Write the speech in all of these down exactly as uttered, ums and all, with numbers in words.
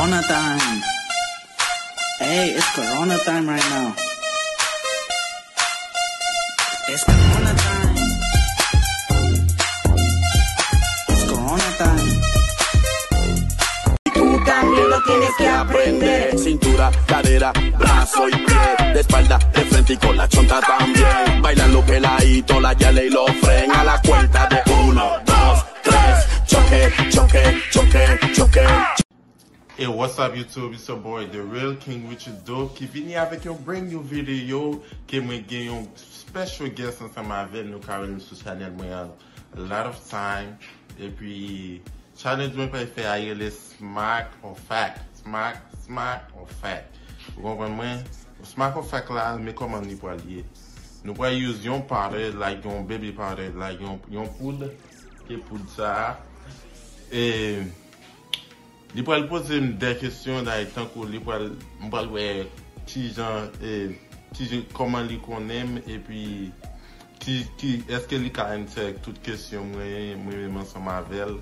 Corona time. Hey, it's Corona time right now. It's Corona time. It's Corona time. Tú también lo tienes que aprender. Cintura, cadera, brazo y pie, de espalda, de frente y con la chonta también. Bailando peladito, la yale y lo fren. A la cuenta de uno, dos, tres, choque, choque, choque, choque. Hey, what's up YouTube? It's your boy The Real King Richard Dope ki vini avèk yon brand new video ke mwen gen yon special guest ansanm avè l. Nou ka wè l sou chanèl mwen an a lot of time. Epi challenge mwen pral fè a rele Smack or Fact. Smack, Smack or Fact. Ou konprann mwen? Smack or Fact la, men kòman li pral ye. Nou pral use yon powder, like yon baby powder, like yon, yon poud, ke poud sa a. E Li pral poze m de kesyon, like, tankou li pral, m pral wè kijan, e, kijan, kòman li konnen m, epi ki, ki, èske li ka answer tout kesyon mwen, mwen menm ansanm avè l,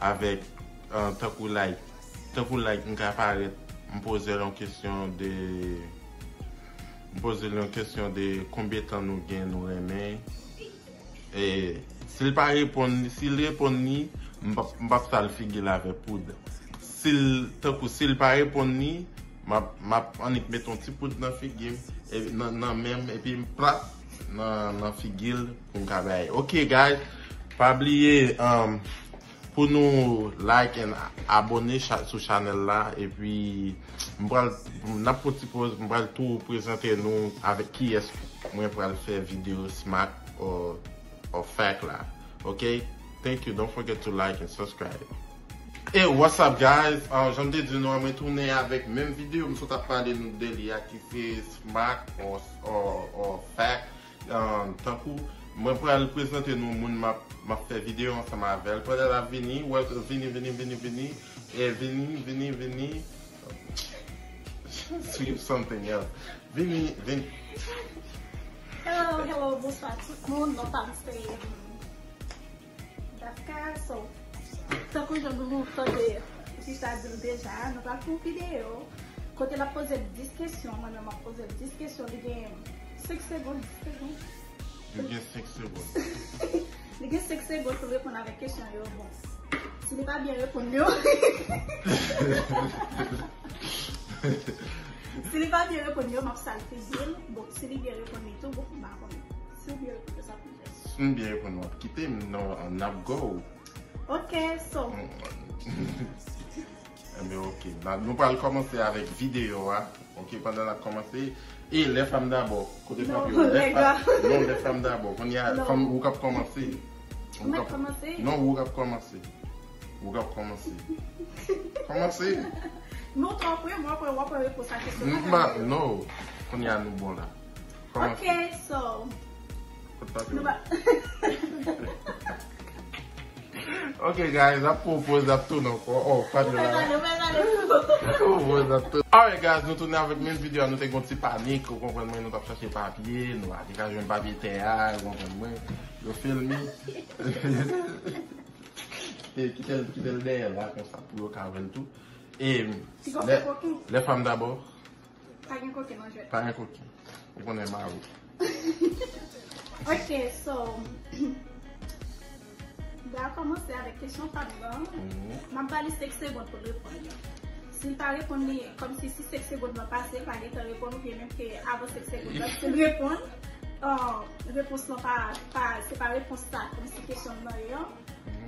avèk, e, tankou, like, tankou, like, m ka parèt, m poze l yon kesyon de, m poze l yon kesyon de konbyen tan nou gen, nou renmen. E, si l pa reponn, si l reponn li, m p ap, m p ap sal figi l avèk poud. Si l, tankou, si l pa reponn li, m ap, m ap annik met yon ti poud nan figi m, e, nan, nan men m, epi m plat nan, nan figi l pou m ka bay. Ok, guys, pa bliye, um, pou nou like and abone cha-, sou chanèl la, epi m pral, n ap pran ti poz, m pral tou prezante nou avèk kiyès mwen pral fè videyo Smack or, or Fact la. Ok? Thank you. Don't forget to like and subscribe. Hey, what's up, guys? Uh, jan m te di nou an, mwen tounen avèk menm videyo m sot ap pale nou de li a, ki se Smack or, or, or Fact. Um, tankou, mwen pral prezante nou moun m ap, m ap fè videyo ansanm avè l. Pandan l ap vini, wè, vini, vini, vini, vini, e vini, vini, vini. Sweet something else. Vini, vini. Hello, hello, bonswa tout moun. Non pa m se, um, Dafka, so, tankou jan nou tande Richard di l deja, nou pral fè yon videyo kote l ap poze dis kesyon, mwen menm m ap poze dis kesyon, li gen senk segonn, dis segonn. Li gen senk segonn. Li gen senk segonn pou l reponn avèk kesyon yo. Bon, si li pa byen reponn yo, si li pa byen reponn yo, m ap sal figi l. Bon, si li byen reponn li tou, bon, m pa konnen. Si w byen reponn yo, sa pou fè. Si m byen reponn, w ap kite m, non, n ap go. Ok, so. Ebyen, ok. La, nou pral kòmanse avèk videyo a. Ok, pandan n ap kòmanse. E lè fanm dabò. Kote papye w? Lè fa-, non, lè fanm dabò. Kounye a, fanm, ou k ap kòmanse. Ou k ap kòmanse? Non, ou k ap kòmanse. Ou k ap kòmanse. Kòmanse. Non, w ap wè, w ap wè, w ap wè repons a kesyon. Non. Kounye a, nou bon la. Kòmanse. Ok, so. Kote papye w? Nou pa Ok, guys, ap pran poz, ap tounen ankò. Oh, pa de la. Pran poz, ap tounen. Alright, guys, nou tounen avèk menm videyo a. Nou te gon ti panik, ou konprann mwen, nou t ap chache papye, nou pa te ka jwenn papye tè a, ou konprann mwen. You feel me? E kite l, kite l dèyè la, konsa, pou yo ka wè l tou. E lè, lè fanm dabò. Pa gen koken nan jwèt. Pa gen koken. Ou konnen mari. Ok, so, m pral kòmanse avèk kesyon pa m nan. Mhm. M ap ba li senk segonn pou l reponn. Si l pa reponn li, kòmsi si senk segonn nan pase, l pa gentan reponn, oubyen menm ke avan senk segonn nan, si l reponn, uh, repons lan pa, pa, se pa repons sa, kòmsi kesyon nan ye an.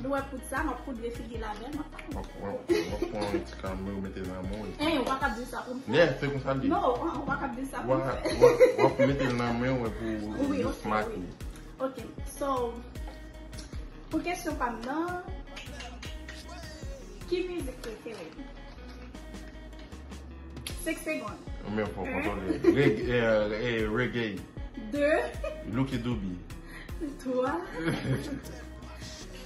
Nou wè poud sa, m ap poudre figi l avè l, m ap... W ap, w ap, w ap pran yon ti kanmen, ou mete l nan men w. Eh, ou pa kab di sa pou m fè. Yeah, se konsa l ye. Non, ou pa kab di sa pou m fè. W ap, w ap, w ap mete l nan men w pou jis make. Ok, so, pou kesyon pa m nan, ki mizik prefere m? Senk segonn. Men fò kontwole. Reg-, eh, eh, reggae. De. Lucky Dube. Twa.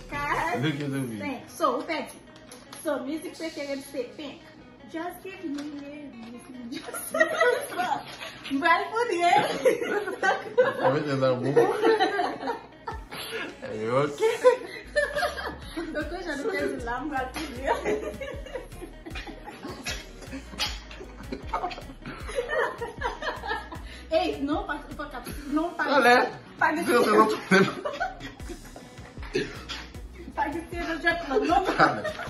Kat. Lucky Dube. Senk. So, ou pèdi. So, mizik prefere m se Pink. Just give me a reason. Just... M pral poudre. Sa vle di nan bon. Are you okay? Donk, jan nou te di la, m pral poudre. Alè. Pa gen se yon lòt. Pa gen se yon lòt non.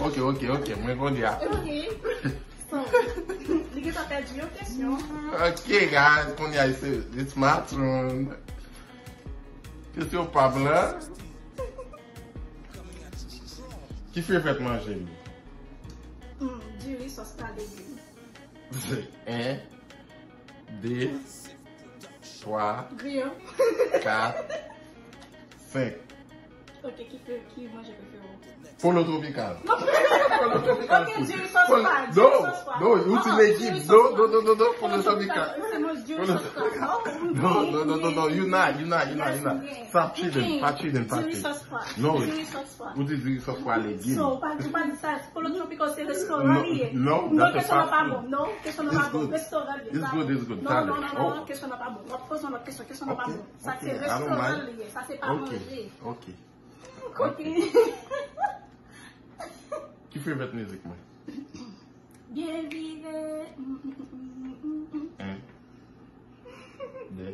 Ok, ok, ok. Mwen konnen. Ok. So, li gentan pèdi yon kesyon. Ok, guys, kounye a se it's my turn. Kesyon pa blan. Ki favorite manje m? Mm, diri, sòs pa legim. En, de, twa, kat, senk. Ok, ki fè, ki manje prefere w? Polo tropikal. Polo tropikal. Ok, diri sòs pa, diri sòs pa. Non, ou di legim. Non, non, non, non, non, polo tropikal. Non, non, non, non, non, you not, you not, you not, you not. Stop cheating, pa cheating, pa cheating. Non, ou di diri sòs pa legim. So, ou pa, ou pa di sa, polo tropikal se restoran li ye. Non, non, kesyon nan pa bon. Non, kesyon nan pa bon. Restoran li ye. It's good, it's good. Non, non, non, non, kesyon nan pa bon. W ap poze yon lòt kesyon, kesyon nan pa bon. Sa se restoran li ye, sa se pa manje. Ok. Ok. Ki favorite mizik mwen? Byen vire. En. De.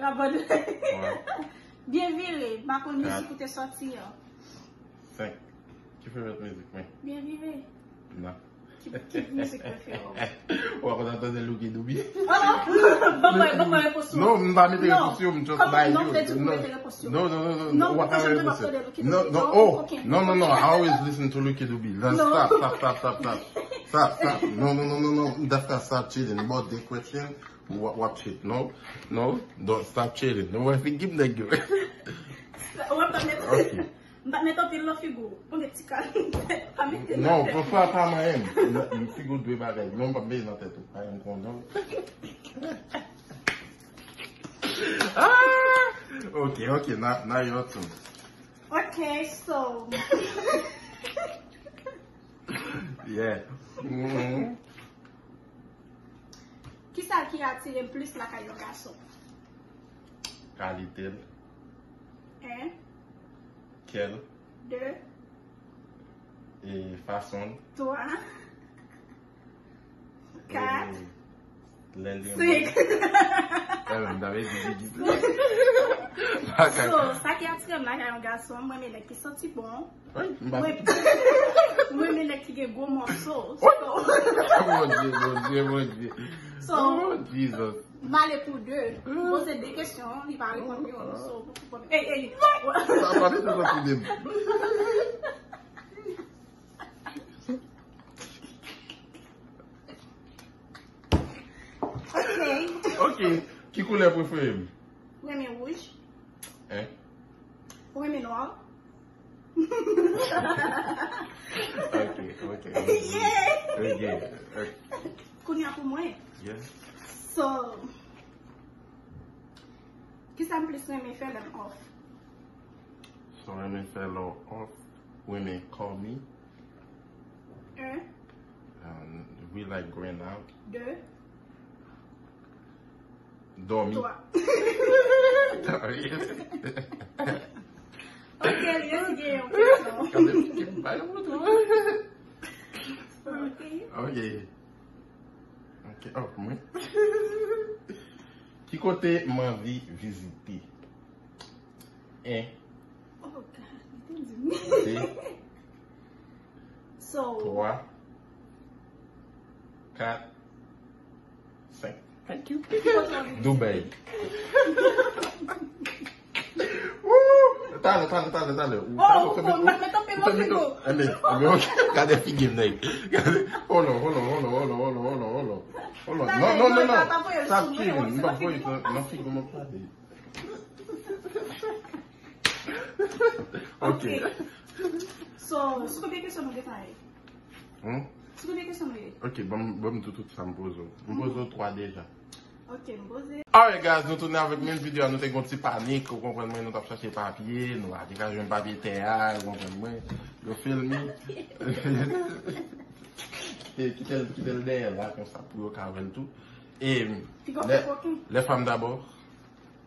Rabòd. Twa. Byen vire. M pa konn mizik ou te sòti an. Senk. Ki favorite mizik mwen? Byen vire. Non. Ki, ki mizik prefere w? Ou pa konn ap tande Lucky Dube? Oh, oh, ban mwen, ban mwen repons ou. Non, m pa mete repons yo, m just bay you. Non, non, non, non, non, ou pa mete repons yo. Non, non, non, oh, no, no, no, I always listen to Lucky Dube. Stop, stop, stop, stop, stop. Stop, stop. No, no, no, no, no, that's not stop cheating. But the question, what, what cheat? No, no, don't stop cheating. No, I think give that girl. Ok. M pa t met anpil nan figi w. Bon, gen ti kal. Pa mete nan tèt. Non, pa, pa, pa manyen m. M figi w dwe bagay. Non, m pa mete nan tèt ou. Pa yon kontan. Ah! Ok, ok, now, now your turn. Ok, so. Yeah. Mm-hmm. Kisa ki atire m plis lakay yon gason? Kalite l. En. Kè l. De. E fason l. Twa. Kat. E lè l gen. Senk. Mwen menm, m t ap di Gigi. So, sa ki atire m lakay yon gason, mwen renmen nèg ki santi bon. Wi, m pa. Mwen, mwen renmen nèg ki gen gwo mòso. Wi. So. Bondye, Bondye, Bondye. So, oh, Jesus. M ale pou de. M poze de kesyon, li pa reponn youn. So, pou, pou, ey, ey. Sa pa te fè sa pou de. Ok. Ok. Ki koulè prefere m? Ou renmen wouj? En? Ou renmen nwa? Ok, ok, ok. Yeah. Ok, ok. Kounye a pou mwen. Yeah. So, kisa m plis renmen fè lè m off? Sa w renmen fè lè w off? Ou renmen call me? En. Um, we like going out. De. Dòmi. Twa. Dòmi. Ok, Elias, gen yon kesyon. Gade, m bay yon foto. Ok. Ok. Ok, oh, mwen. Ki kote m anvi vizite? En. Oh, God, li te di m. De. So. Twa. Kat. Senk. Thank you. Dubai. Woo! Talè, talè, talè, talè. Ou, oh, talè, ou, ou, ou, ou, ou, ou, ou, gade figi m, nèg. Gade. Hold on, hold on, hold on, hold on, hold on, hold on, hold on. Hold on. Non, non, non, non. Sa chilling. M pa voye sa nan figi m, m ap pale. Ok. So, sou konbyen kesyon nou gentan ye? Hmm? Sou konbyen kesyon nou ye? Ok, ban m, ban m di w tout sa m poze w. M poze w twa deja. Ok, m poze. Alright, guys, nou tounen avèk menm videyo a. Nou te gon ti panik, ou konprann mwen, nou t ap chache papye, nou pa te ka jwenn papye tè a, ou konprann mwen. You feel me? Kite, kite l, kite l dèyè la, konsa, pou yo ka wè l tou. E, les, les femmes d'abord.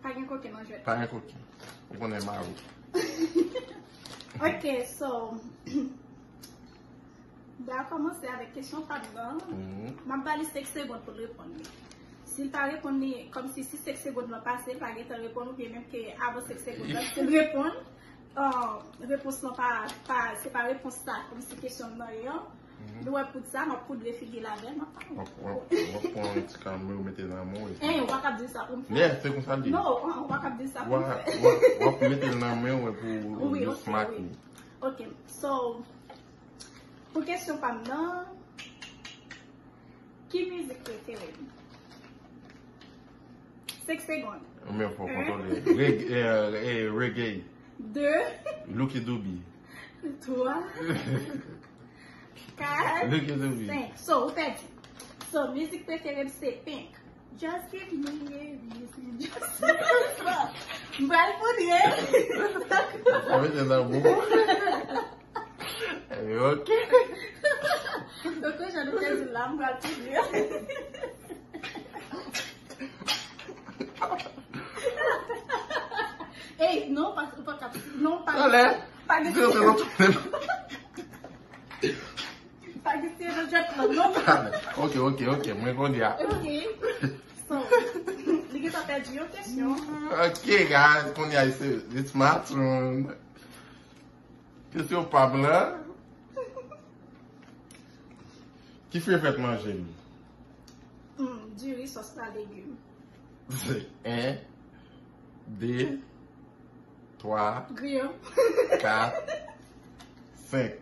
Pa gen koken nan jwèt. Pa gen koken. Ou konnen mari. Ok, so, m pral kòmanse avèk kesyon pa blan. Mhm. M ap ba li senk segonn pou l reponn li. Si l pa reponn li, kòmsi si senk segonn lan pase, l pa gentan reponn, oubyen menm ke avan senk segonn lan, si l reponn, uh, repons lan pa, pa, se pa repons sa, kòmsi kesyon m nan ye an. Nou wè poud sa, m ap poudre figi l avè l, m ap pale. W ap, w ap, w ap pran yon ti kanmè, w mete nan men w, epi Eh, ou pa kab di sa pou m fè. Yeah, se konsa l ye. Non, ou pa kab di sa pou m fè. W ap, w ap, w ap mete l nan men w, epi w, Wi, you ok, smack wi. me. Ok, so, pou kesyon pa m nan, ki mizik prefere m? Senk segonn. Men fò kontwole. Reg-, eh, eh, reggae. De. Lucky Dube. Twa. Kat. Lucky Dube. Senk. So, ou pèdi. So, mizik prefere m se Pink. Just give me a reason. Just m pral poudre. Sa vle di nan bon. Eh, ok. Donk, jan nou te di la, m pral poudre. Ey, non, pa, pa, pa, non, pa, Talè. pa gen Yo, se lòt. Pa gen se lòt jwèt lan, non. Talè. Ok, ok, ok, mwen konnen a. Ok. So, li gentan pèdi yon kesyon. Ok, guys, kounye a, it's, it's my turn. Kesyon pa m lan. Ki favorite manje m? Hmm, diri, sòs la, legim. En, de, twa, Griyo. kat, senk.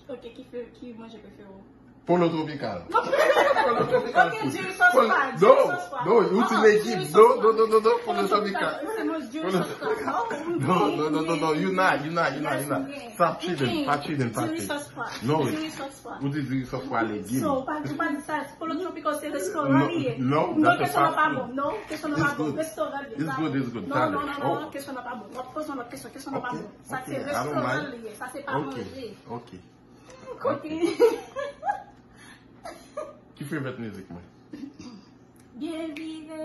Ok, ki fè, ki manje prefere w? Polo tropikal. Polo tropikal. Ok, diri sòs pa, diri sòs pa. Non, non, ou di legim. Non, non, non, non, non, polo tropikal. Polo tropikal. Non, non, non, non, non, you not, you not, you not, you not. Stop cheating, pa cheating, pa cheating. Diri sòs pa. No. Diri sòs pa. Ou di diri sòs pa legim. So, ou pa, ou pa di sa, polo tropikal se restoran li ye. No, no, that's a fast food. Non, kesyon nan pa bon. Non, kesyon nan pa bon. Restoran li ye. It's good, it's good. Non, non, non, non, kesyon nan pa bon. W ap poze yon lòt kesyon, kesyon nan pa bon. Sa se restoran li ye, sa se pa manje. Ok. Ok. Ki favorite mizik mwen? Byen vire.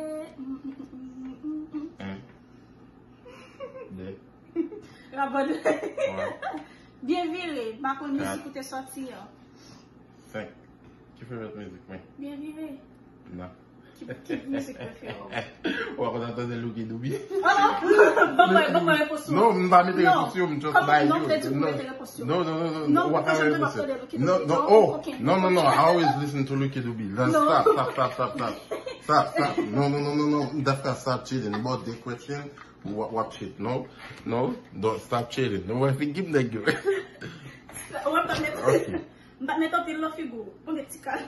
En. De. Rabòd. Twa. Byen vire. M pa konn mizik ou te sòti an. Senk. Ki favorite mizik mwen? Byen vire. Non. Ki, ki mizik prefere w? Ou pa konn tande Lucky Dube? Oh, oh, ban mwen, ban mwen repons ou. Non, m pa mete repons yo, m just bay you. Non, non, non, non, non, ou pa ka repons yo. Non, non, oh, non, non, non, I always listen to Lucky Dube. Stop, stop, stop, stop, stop. Stop, stop. No, no, no, no, no. That's not stop cheating. But the question, what, what shit? No, no, don't stop cheating. No, I think give that girl. Ok. M pa t met anpil nan figi w. Bon, gen ti kal.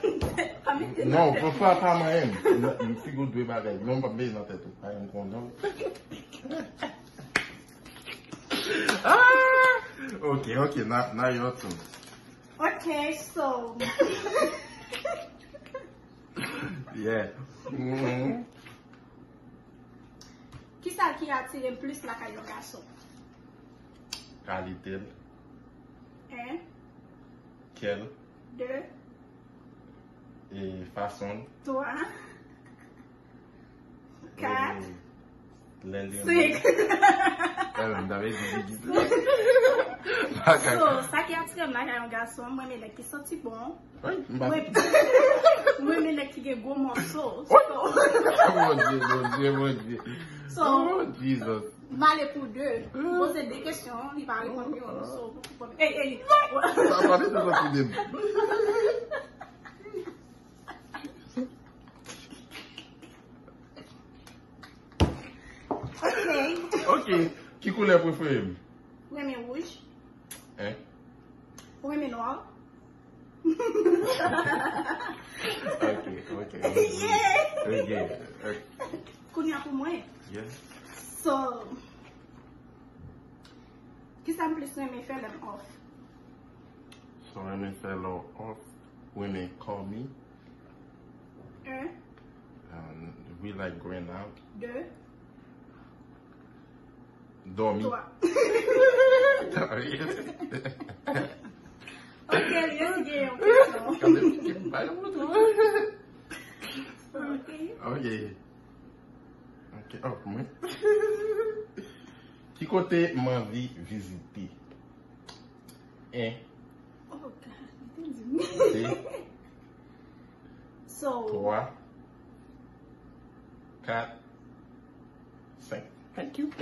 Pa mete nan tèt. Non, pran sa pa manyen m. M figi w dwe bagay. Non, m pa mete nan tèt ou. Pa yon konnen. Ah! Ok, ok, now, now your turn. Ok, so. Yeah. Mm-hmm. Kisa ki atire m plis lakay yon gason? Kalite l. En. Kè l. De. E fason l. Twa. Kat. E lè l. Senk. E, m ta vle di, di, di. So, sa ki atire m lakay yon gason, m renmen nèg ki santi bon. Wi, m pa. Mwen, mwen renmen nèk ki gen gwo mòso. Wi. So, Bondye, Bondye, Bondye. So, oh, Jesus. M ale pou de. M poze de kesyon, li pa reponn youn. So, ey, ey. Pa, pa mete nan pide m. Ok. Ok. Ki koulè prefere m? Ou renmen wouj? En? Ou renmen nwa? Ok, ok. Yeah. Ok, ok. Kounye a pou mwen. Yeah. So, kisa m plis renmen fè lè m off? Sa w renmen fè lè w off? Renmen call me? En. Um, we like going out. De. Dòmi. Twa. Ok, Elias gen yon kesyon. Gade, m bay yon foto. Ok. Ok. Ok, oh, mwen. Ki kote m anvi vizite? En. Oh, God, li te di m. De. So. Twa. Kat, senk. Thank you.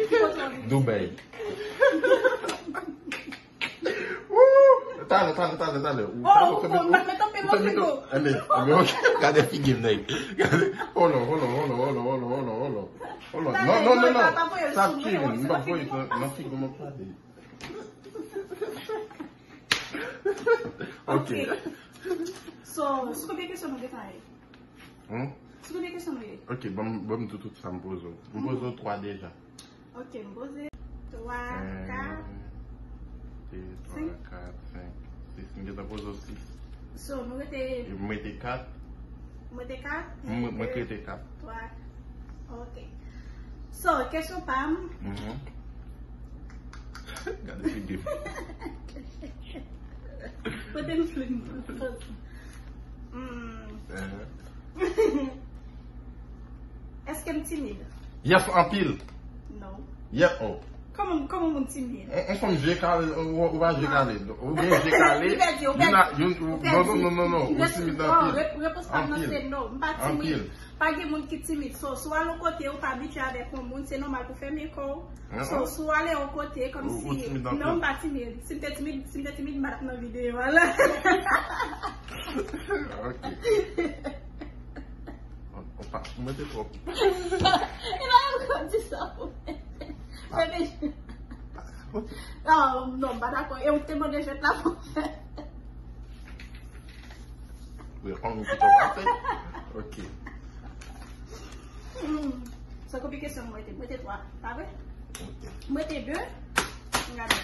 Dubai. Woo! Talè, talè, talè, talè. Ou, talè, ou fè met, ou fè met, anben, anben, ok. Gade figi m, nèg. Gade. Hold on, hold on, hold on, hold on, hold on, hold on, hold on. Hold on. Non, non, non, non. Stop chilling. M pa voye nan, nan figi m ap pale. Ok. So, sou konbyen kesyon nou gentan ye? Hmm? Sou konbyen kesyon nou ye? Ok, ban m, ban m di w tout sa m poze w. M poze w twa deja. Ok, m poze twa, kat, senk. De, twa, kat, senk, sis. M gentan poze w sis. So, nou rete. E m rete kat. M rete kat. M, mwen rete kat. Twa. Ok. So, kesyon pa m. Mhm. Gade figi m. Kote m flim. Hmm. Eh. Èske m timid? Yes, anpil. Non. Yes, oh. Kòman, kòman moun timid? On, on fanm je kale, ou, ou pa je kale. Ou gen je kale. Ou pèdi, ou pèdi. Youn a, youn, ou, non, non, non, non, non. Ou timid anpil. Repons pa m nan se non. M pa timid. Anpil. Pa gen moun ki timid. So, si w al yon kote, ou pa abitye avèk yon moun, se nòmal pou fèmen kò w. So, si w ale yon kote, kòmsi, non, m pa timid. Si m te timid, si m te timid, m pa t ap nan videyo a la. Ok. On, on pa, mwen te twò. E pa yon kò di sa pou mwen. Non, non, m pa dakò. E ou te mande jwèt la pou mwen. Wi, kòm ki to pase. Ok. Hmm. Sa konbyen kesyon mwen te, mwen te twa, pa vre? Ok. Mwen te de. Gade.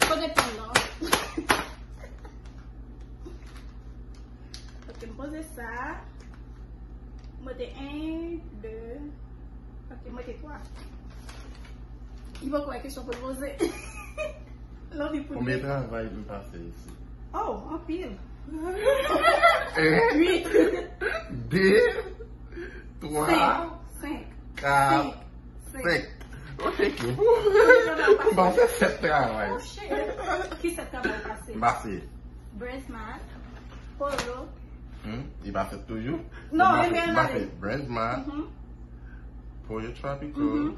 Kote tan nan? Ok, m poze sa. Mwen te en, de. Ok, mwen te twa. Li poko wè kesyon pou l poze. L anvi pou l. Konbyen travay m pase isi? Oh, anpil. En, uit, de, twa, senk, kat, senk. Oh, thank you. M pase sèt travay. Oh, shit. Ki sèt travay ou pase? M pase Brandsmart, Polo. Hmm? Li pa fèt toujou? Non, m pase Brandsmart, Polo Tropical,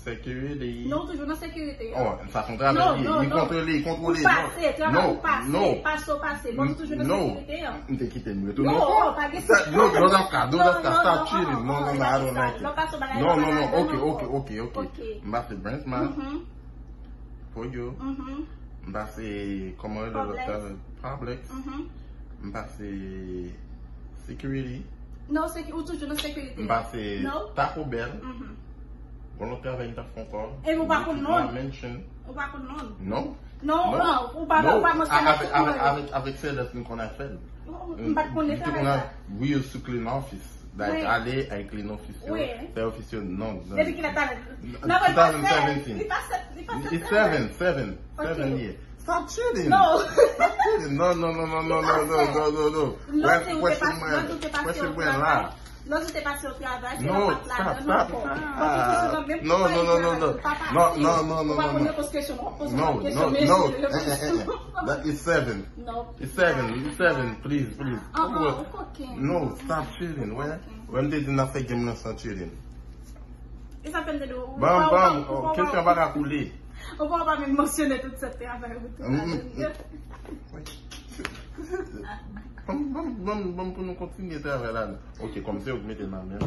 Security. Non, toujou nan sekirite a. Oh, sa se yon travay li ye. Li kontwole, li kontwole. Ou pase, travay ou pase, pase ou pase. Bon, ou toujou nan sekirite a. M te kite m retounen ankò. Non, pa gen sa. Non, non, non, non, non, non, I don't like it. Non, non, non, ok, ok, ok, ok. M pase Brandsmart. Poyo. M pase, kòman rele lòt la? Publix. M pase Security. Non, ou toujou nan sekirite. M pase Taco Bell. Gon lòt travay m t ap fè ankò. E ou pa konn non? Mansion. Ou pa konn non? Non. Non, ou pa, ou pa mansyone tout non yo. Avèk, avèk, avèk Sèdas nou konn ap fè l. M pa t konnen travay sa. Wi, yo sou Clean Office. Like, ale ay Clean Office yo. Fè ofis yo, non, non. Depi kilè talè? Nan mwen, li pa sèt, li pa sèt, li pa sèt. It's seven, seven, seven years. Stop cheating. No. Stop cheating. No, no, no, no, no, no, no, no, no, no. Lòt ou te pase, lòt ou te pase yon travay. Lòt ou te pase yon travay, se yon pat ladan non ankò. Paske se nan menm konpayi travay. No, no, no, no, no. Ou pa pase. No, no, no, no, no. Ou pa konn repons kesyon, ou pa poze lòt kesyon, mesye. No, no, no. Eh, eh, eh, eh. That is seven. No. It's seven, it's seven, please, please. Ah, ah, ou koken. No, stop cheating, wè. Wè m te di n ap fè game nan san cheating. E sa fè m te di w, ou pa, ou pa, ou pa, kesyon pa ka koule. Ou pa, ou pa menm mansyone tout sèt travay ou te pale. Ban m, ban m, ban m, ban m pou nou kontinye travay la. Ok, kòm se ou k mete nan men m,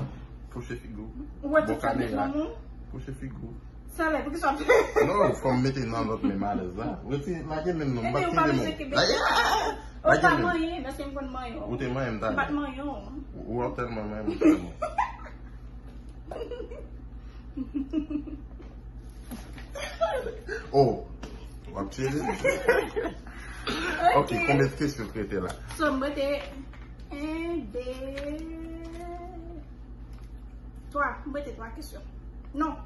kouche figi w bò kamera. Kouche figi w. Sa lè, poukisa w ap... Non, fò m mete nan lòt men m alèz la. Rete, lage men m non, m pa t kenbe men w. Lage, lage men m. Ou pa manyen, paske m konn manyen w. Ou te manyen m talè. M pa t manyen w. Ou, ou ap tèlman manyen m, ou tèlman. Oh, w ap tire. Ok, konbyen kesyon k rete la? So, mwen te en, de, twa. Mwen te twa kesyon. Non.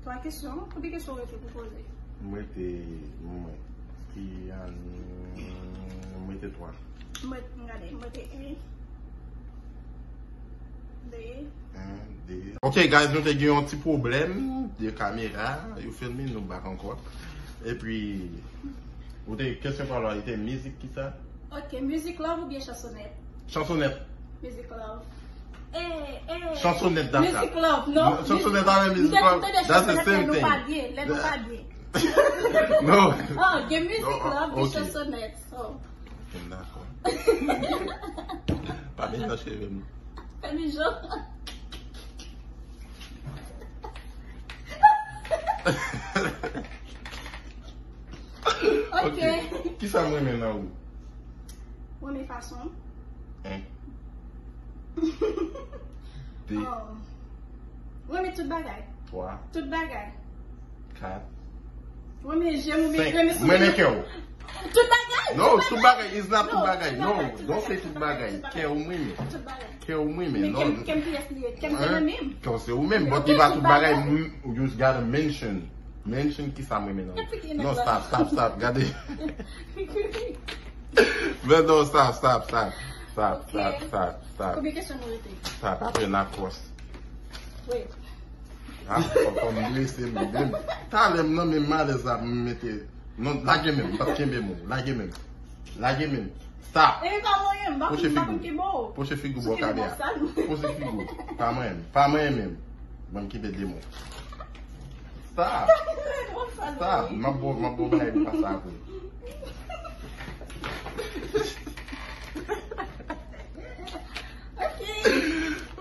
Twa kesyon. Konbyen kesyon w rete pou poze? Mwen te, mwen. Ki an, mwen te twa. Mwen, m gade, mwen te en, de. En, de. Ok, guys, nou te gen yon ti pwoblèm de kamera. Yo filme nou back ankò. Epi, ou te, kesyon pa w la, li te mizik ki sa? Ok, mizik love oubyen chansonèt? Chansonèt. Mizik love. Chansonèt Daka. Music Love, non? Chansonèt avè Music Love, that's the same thing. Lè nou pa byen, lè nou pa byen. No. Oh, gen Music Love, gen chansonèt. Oh. Ok, m dakò. Pa mechan cheve m. Fè mijo. Ok. Ok. Kisa m renmen nan ou? Renmen fason. En. De. Oh. Renmen tout bagay. Twa. Tout bagay. Kat. Renmen je m oubyen renmen souri. Senk. M renmen kè w. Tout bagay. No, tout bagay is not tout bagay. No, don't say tout bagay. Kè w m renmen. Tout bagay. Kè w m renmen. Non. Kè m kiyès li ye? Kè m se mwen menm. Kè w se ou menm, but li pa tout bagay. You just gotta mention. Mention kisa m renmen nan ou. Non, stop, stop, stop. Gade. Men non, stop, stop, stop. Stop, stop, stop, stop. Konbyen kesyon nou rete? Stop, apre n a cross. Wi. Ah, fò, fò m blese m menm. Talè m nan men malèz la, m mete. Non, lage menm, m p ap kenbe men w. Lage menm. Lage menm. Stop. Epi pa manyen m, m pa konn, m pa konn kenbe w. Pwoche figi w bò kale a. Pwoche figi w. Pa manyen m. Pa manyen menm. Ban m kenbe de men w. Stop. Stop. M ap bo, m ap bo bagay pou pase apre. Ok.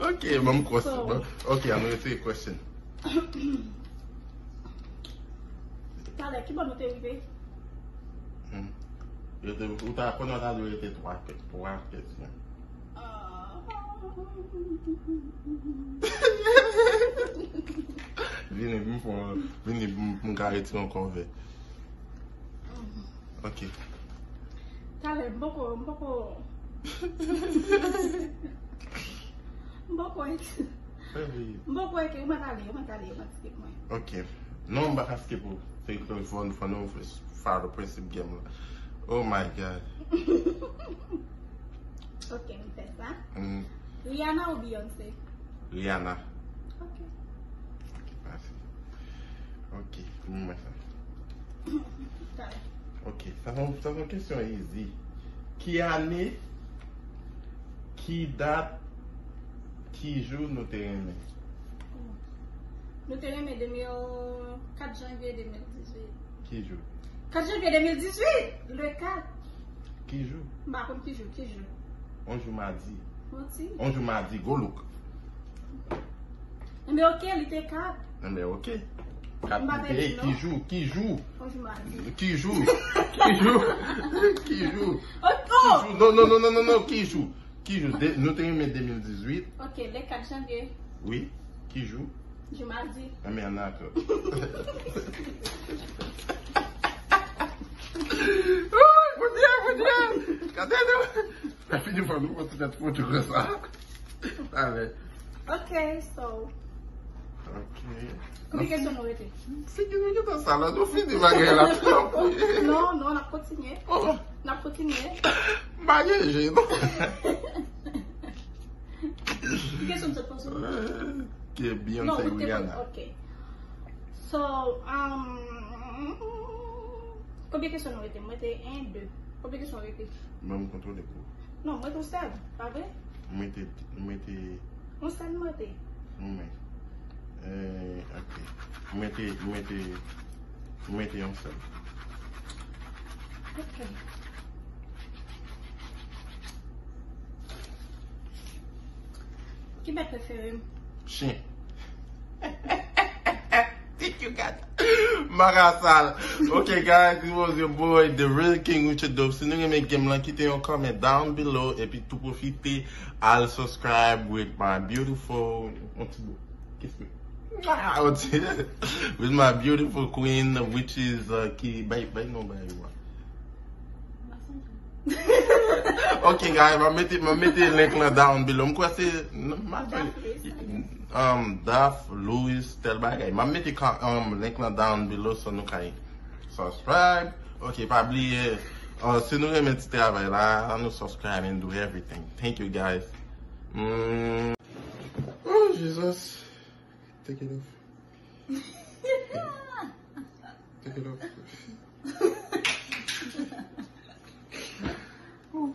Ok, ban m cross. So, ok, ann retire question. Talè, ki bò nou te rive? Hmm. Yo te, ou ta, kounye a w ta dwe rete twa ke-, twa kesyon. Ah. Vini, vin fè, vini, m, m ka retire yon kòve. Ok. Talè, m poko, m poko. M poko. Baby. M poko, ok, ou mèt ale, ou mèt ale, ou mèt skip mwen. Ok. Non, m pa ka skip ou. Se fò, fò nou follow prensip game la. Oh my God. Ok, m fè sa. Mm. Rihanna ou Beyoncé? Rihanna. Ok. Mèsi. Ok, pou mwen sa. Talè. Ok, sa se yon, sa se yon kesyon easy. Ki ane, ki dat, ki jou nou te renmen? Nou te renmen de mil, kat janvye de mil dizuit. Ki jou? Kat janvye de mil dizuit, le kat. Ki jou? M pa konn ki jou, ki jou. On jou madi. Manti. On jou madi, go look. Enben, ok, li te kat. Enben, ok. Kat li te ye, ki jou, ki jou? On jou madi. Ki jou? Ki jou? Ki jou? Oh, oh! Ki jou? Non, non, non, non, non, non, ki jou? Ki jou? De, nou te renmen de mil dizuit. Ok, le kat janvye. Wi, ki jou? Jou madi. Enben, dakò. Woy, Bondye, Bondye! Gade nou! Fè fini fò nou kontinye foto konsa. Ale. Ok, so. Ok. Konbyen kesyon nou rete? Figi nou gentan sa la, nou fini bagay la. Non, non, n ap kontinye. Oh. N ap kontinye. M pa gen je, non. Ki kesyon m sot poze? Ke Beyoncé, Rihanna. Ok. So, um, konbyen kesyon nou rete? M rete en, de. Konbyen kesyon rete? Mwen, m kontwole pou ou. Non, m rete yon sèl, pa vre? M rete, m rete. Yon sèl m rete. Mwen. Eh, ok. M rete, m rete, m rete yon sèl. Ok. Ki bèt prefere m? Chen. Thank you, God. Marasal. Ok, guys, it was your boy, The Real King Richard Dope. Si nou renmen game lan, kite yon comment down below. Epi tou pwofite al subscribe with my beautiful, yon ti bo, kiss me. Ah, yon ti, with my beautiful queen, which is, uh, ki, bay, bay non, bay, wa. Ok, guys, m ap mete, m ap mete link lan down below. M kwè se, m ap, um, Daph Louis, tèl bagay. M ap mete ka-, um, link lan down below, so nou kay subscribe. Ok, pa bliye, uh, si nou renmen ti travay la, ann nou subscribe and do everything. Thank you, guys. Mm. Oh, Jesus. Take it off. Take it off. Ooh.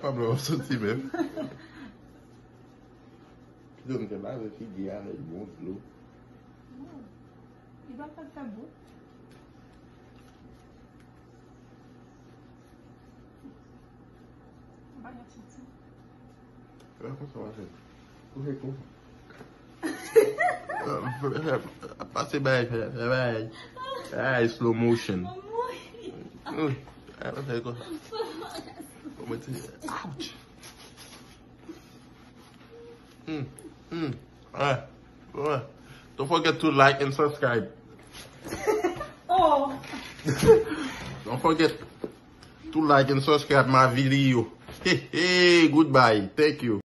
Pablo ap soti menm. Kite m te lave figi a avèk bon dlo. Li pa ka fè bon. Ou pa gen titi. E pa konsa w ap fè. Ou fè konsa. Pase bay, fè, fè bay. Ay, slow motion. Anmwey. Ay, fè konsa. Kòman ti, ouch. Hmm, hmm. Alright. Alright. Don't forget to like and subscribe. Oh. Don't forget to like and subscribe my video. Hey, hey, goodbye. Thank you.